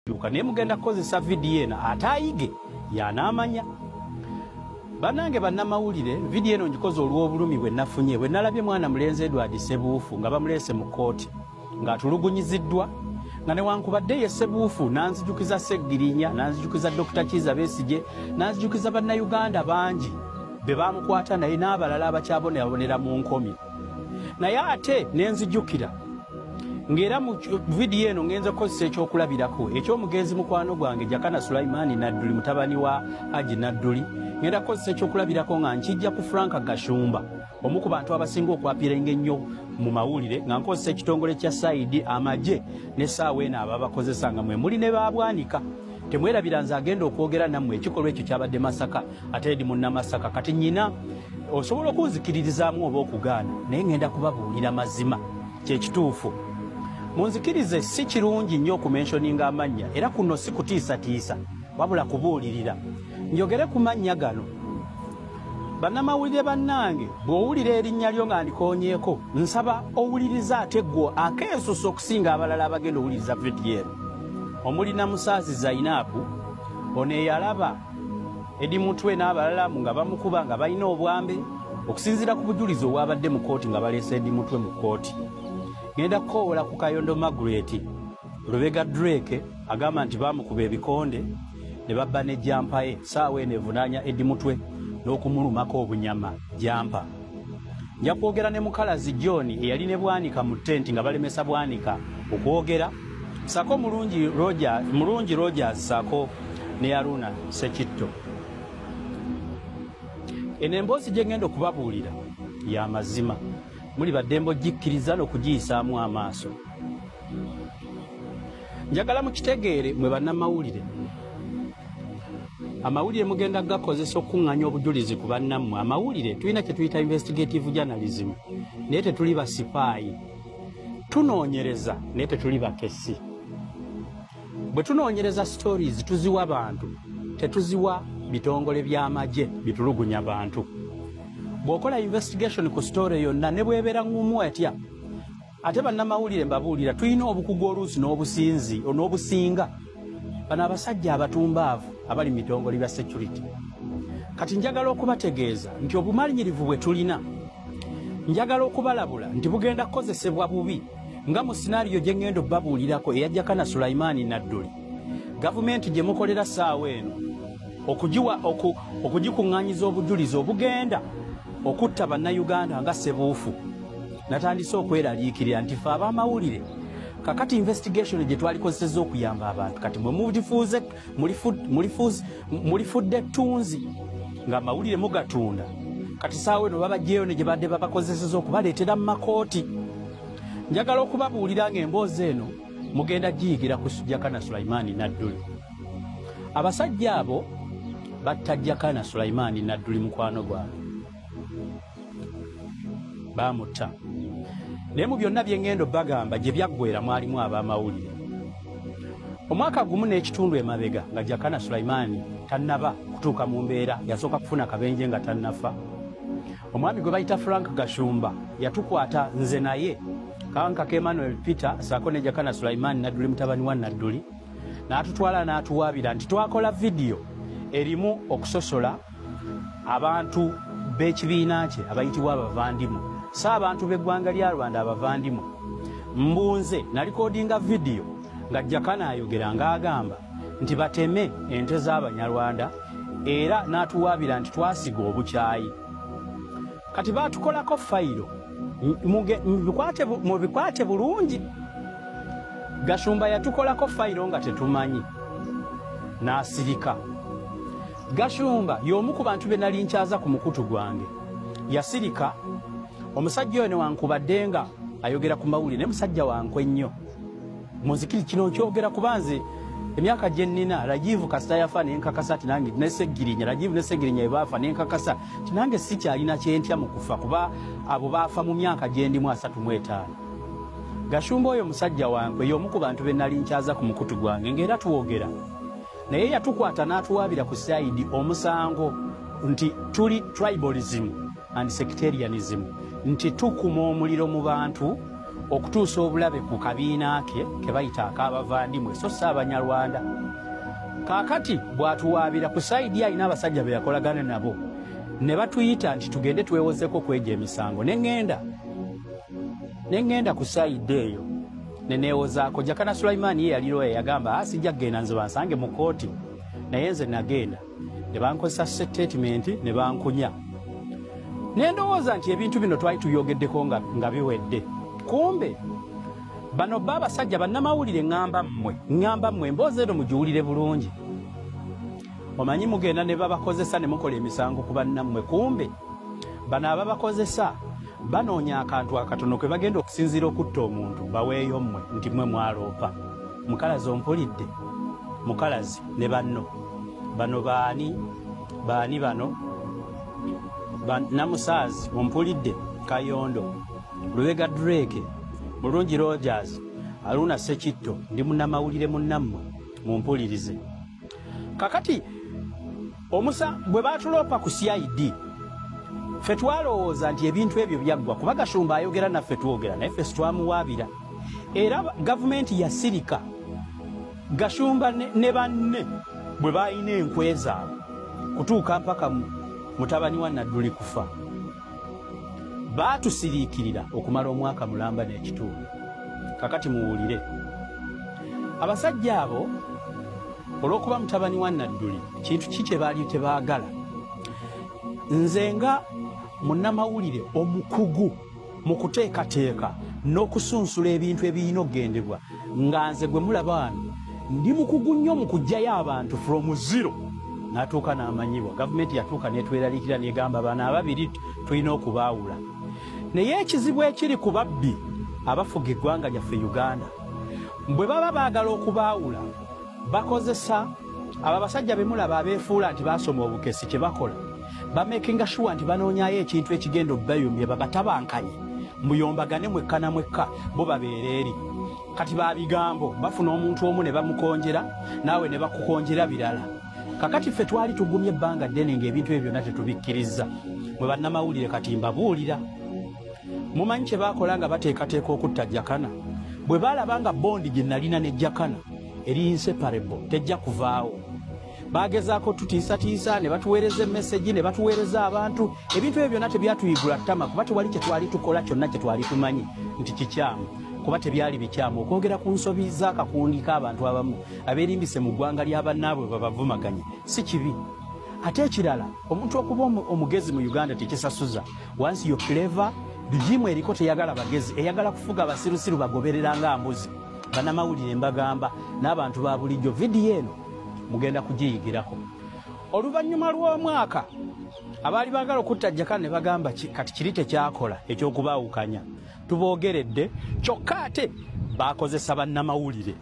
Kyuka naye mugenda kukozesa vidiyo eno ate ayige yanaamanya. Bannange bannamawulire, vidiyo eno ngikoze olw'obulumi bwe nafunye bwe nalabye mwana mulenzi Edward Ssebuufu nga bamuleese mu kkooti ng'atulugunyiziddwa, nga newankubadde ye Ssebuufu nanzijukiza Ssegirinya, nanzijukiza Dr. Kiiza Besigye, nanzijukiza bannayuganda bangi be bamukwata naye n'abalala abakyabonabonera mu nkomi. Naye ate nenzijukira ng'era mu vidiyo eno ngenza kukozesa ekyokulabirako eky'omugenzi mukwano gwange Jakana Sulaimani Nadduli, mutabani wa Haji Nadduli. Ngenda kukozesa ekyokulabirako nga nkijja ku Frank Gashumba, omu ku bantu abasinga okwapirenga ennyo mu mawulire, nga nkozesa ekitongole kya Saidi amagye n'essaawa eno ababakozesa nga mwe muli ne baabwanika. Temwerabira nze agenda okwogera nammwe ekikolwa ekyo kyabadde Masaka, ate ndi munnamasaka. Kati nnyina osobola okunzikiririzaamu oba okugaana, naye ngenda kubabuulira mazima kyekituufu. Munzikirize, si kirungi nnyo okumentioninga amannya, era kuno si kutiisatiisa wabula kubuulirira. Njogere ku mannya gano. Bannamawulire bannange, bw'owulira erinnya lyo nga ndikoonyeeko, nsaba owuliriza ate ggwe akeesusa okusinga abalala abagenda owuliriza vidiyo eno. Omuli Namusaazi Zainabu, ono eyalaba Eddie Mutwe n'abalala nga bamukuba nga balina obwambe, okusinziira ku bujulizi obwabadde mu kkooti nga baleese Eddie Mutwe mu kkooti. Ngenda kukoowola ku Kayondo Margaret Lubega Drake, agamba nti baamukuba ebikonde ne babba ne jampa ye. Saawa eno evunaanya Eddie Mutwe n'okumulumako obunyama jampa. Nja kwogera ne Mukalazi John eyali ne Bwanika mu tenti nga balemesa Bwanika okwogera, sako Mulungi Rogers, sako ne Haruna Sekitto. Eno emboozi gye ngenda okubabuulira ya mazima, muli baddembe ogikkiriza n'okugiyisaamu amaaso. Njagala mukitegeere mwe bannamawulire, amawulire mugenda gakozesa okukuŋŋaanya obujulizi ku bannammwe. Amawulire tulina kye tuyita investigative journalism, naye tetuli basipaayi. Tunoonyereza naye tetuli bakessi. Bwe tunoonyereza stories tuziwa bantu, tetuziwa bitongole by'amagye bitulugunya bantu. Bw'okola investigation ku story yonna ne bw'ebeera ŋŋumu etya, ate bannamawulire mbabuulira tulina obukugu oluusi n'obusinzi n'obusinga bano abasajja abatumbaavu abali mu bitongole bya security. Kati njagala okubategeeza nti obumanyirivu bwe tulina, njagala okubalabula nti bugenda kukozesebwa bubi, nga mu scenario gye ŋŋenda obbabuulirako eya Jakana Sulaimani Nadduli. Gavumenti gye mukolera ssaawa eno okugikuŋŋaanyiza obujulizi obugenda okutta bannayuganda nga Ssebuufu, natandise okweraliikirira nti ffe ab'amawulire kakati investigation gye twalikozesezza okuyamba abantu kati mwe mulifudde ettunzi ng'amawulire mugatunda. Kati saawa eno babajjeyo ne gye badde babakozesezza okubaleetera mu makooti. Njagala okubabuulira ng'emboozi eno mugenda giyigira ku Jakana Sulaimani Nadduli. Abasajja abo batta Jakana Sulaimani Nadduli mukwano gwange, baamutta. Naye mu byonna bye ŋŋenda bagamba gye byaggwera mwalimu ab'amawulire. Omwaka gumu n'ekitundu emabega nga Jakana Sulaimani tannaba kutuuka mu mbeera, yasooka kufuna kabenje nga tannafa, omwami gwe bayita Frank Gashumba yatukwata nze naye Kankaka Emmanuel Peter saako ne Jakana Sulaimani Nadduli mutabani wa Nadduli, n'atutwala n'atuwaabira nti twakola vidiyo erimu okusosola abantu b'ekibiina kye abayitibwa abavandimu, si abantu b'eggwanga lya Rwanda abavandimu. Mbunze nalikodinga vidiyo nga Jakana ayogera ng'agamba nti bateme ente z'Abanyarwanda, era n'atuwaabira nti twasiga obukyayi. Kati baatukolako fayiro, mubikwate bulungi. Gashumba yatukolako fayiro nga tetumanyi, n'asirika. Gashumba y'omu ku bantu be nali nkyaza ku mukutu gwange, yasirika. Omusajja oyo newankubadde nga ayogera ku mawulire, naye musajja wankwe nnyo. Munzikiri kino nkyogera kuba nze emyaka gye nnina, Rajivu kasita yafa nenkakasa nti nange ne Ssegirinya, Rajivu ne Ssegirinya bwe baafa nenkakasa nti nange sikyalina kyentya mu kufa, kuba abo baafa mu myaka gye ndimu 35. Gashumba oyo musajja wankwe, y'omu ku bantu be nali nkyaza ku mukutu gwange ng'era twogera naye. Yatukwata n'atuwaabira ku CID omusango nti tuli tribalism and sectarianism, nti tukuma omuliro mu bantu okutuusa obulabe ku kabiina ke ke bayita ak'abavandimwe, so si Abanyarwanda. Kaakati bw'atuwaabira ku side, alina abasajja be yakolagana nabo ne batuyita nti tugende twewozeko kwegyo emisango. Ne ŋŋenda ku side eyo ne neewozaako. Jakana Sulaimaani ye yali lawyer, yagamba, "Sijja kugenda, nze bansange mu kooti." Naye nze nagenda ne bankozesa statement ne bankunya. Ne ndowooza nti ebintu bino twali tubyogeddeko nga biwedde. Kumbe bano ba abasajja bannamawulire, ŋŋamba mmwe, ŋŋamba mmwe, emboozi eno mugiwulire bulungi. Omanyi mugenda ne babakozesa ne mukola emisango ku bannammwe. Kumbe bano ababakozesa banoonya akantu akatono kwe bagenda okusinziira okutta omuntu, baweeyo mmwe nti mmwe mwaloopa. Mukalazi, ompulidde? Mukalazi ne banno bano baani? Baani bano? Namusaazi, ompulidde? Kayondo Lubega, Drake Mulungi, Rogers Aluna Sekitto, ndi munnamawulire munnammwe, mumpulirize. Kakati omusa bwe batuloopa ku CID, ffe twalowooza nti ebintu ebyo byaggwa, kuba Gashumba ayogera naffe twogera naye, ffe sitwamuwaabira. Era gavumenti yasirika. Gashumba ne banne bwe balina enkwe zaabwe kutuuka mpaka mutabani wa Nadduli kufa, baatusiriikirira okumala omwaka mulamba n'ekitundu. Kakati muwulire, abasajja abo olw'okuba mutabani wa Nadduli, kintu ki kye baali tebaagala? Nze nga munnamawulire omukugu mu kuteekateeka n'okusunsula ebintu ebirina okugendebwa, nga nze gwe mulaba wano, ndi mukugu nnyo mu kuggyayo abantu from zero n'atuuka n'amanyibwa. Gavumenti yatuuka n'etweraliikira n'egamba, "Bano ababiri tulina okubaawula." Naye ekizibu ekiri ku babbi abafuga eggwanga lyaffe Uganda, bwe baba baagala okubaawula, bakozesa abo abasajja be mulaba abeefuula nti baasoma obukesi. Kye bakola, bamakinga sure nti banoonyayo ekintu ekigenda obbayombya, babatabankanye, muyombagane mwekka na mwekka, bo babeere eri. Kati babigambo bafuna omuntu omu ne bamukonjera, naawe ne bakukonjera birala. Kakati ffe twali tugumye ebbanga ddene ng'ebintu ebyo byonna tetubikkiriza. Mwe bannamawulire, kati mbabuulira, mumanyi kye baakola nga bateekateeka okutta Jakana? Bwe baalaba nga bond gye nalina ne Jakana eri inseparable, tejja kuvaawo, bagezaako tutiisatiisa ne batuweereza emessage ne batuweereza abantu. Ebintu ebyo byonna tebyatuyigula ttama, kuba tewali kye twali tukola kyonna kye twali tumanyi nti kikyamu, kuba tebyali bikyamu okwogera ku nsobi z'akakundi k'abantu abamu abeerimbise mu ggwanga ly'abannaabwe babavumaganye, si kibi. Ate ekirala, omuntu okuba omugezi mu Uganda tekisasuza. Once you clever, regime eriko teyagala bagezi, eyagala kufuga basirusiru bagoberera nga mbuzi. Bannamawulire mbagamba n'abantu ba bulijjo, vidiyo eno mugenda kugiyigirako. Oluvannyuma lw'omwaka, abaali baagala okutta Jakana ne bagamba, "Kati kiri tekyakola ekyokubaawukanya, tuboogeredde." Kyokka ate bakozesa bannamawulire.